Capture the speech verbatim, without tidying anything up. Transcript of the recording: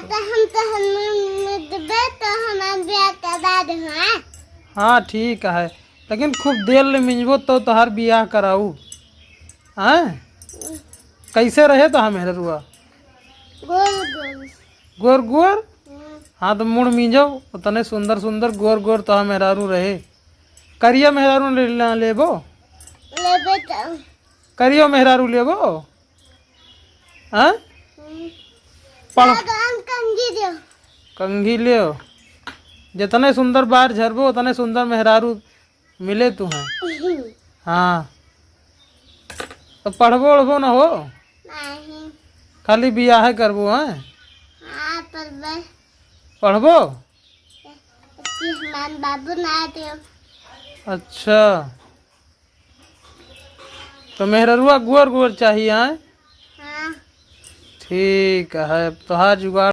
तो हम तो हम मिलबे तो हमार बियाह करा दे, हाँ? हाँ, ठीक है, लेकिन खूब देर ले मिंजबो तो तोहार बियाह कराऊ। हाँ? कैसे रहे तोहार मेहररुआ? गोर गोर। गोर गोर? हम्म। हाँ, तो मुड़ मिंजो, उतने सुंदर सुंदर गोर गोर तोहार मेहरारू रहे। करिया मेहरारू ले, ले, लेबो? लेबे तो। करियो मेहरारू लेबो? हाँ? हम्म। पढ़- तो हम कंघी दो। कंघी लेओ। जितने सुंदर बार झरबो, उतने सुंदर मेहरारू मिले तुहें। हाँ। तो पढ़बो ओढ़बो न हो? नहीं। खाली बियाहे करबो, हैं? हाँ, पढ़बे। पढ़बो? कि हमार बाबू ना दे। अच्छा, तो मेहररुआ गोर गोर चाहिए, हैं? हाँ। ठीक है, अब तोहार जुगाड़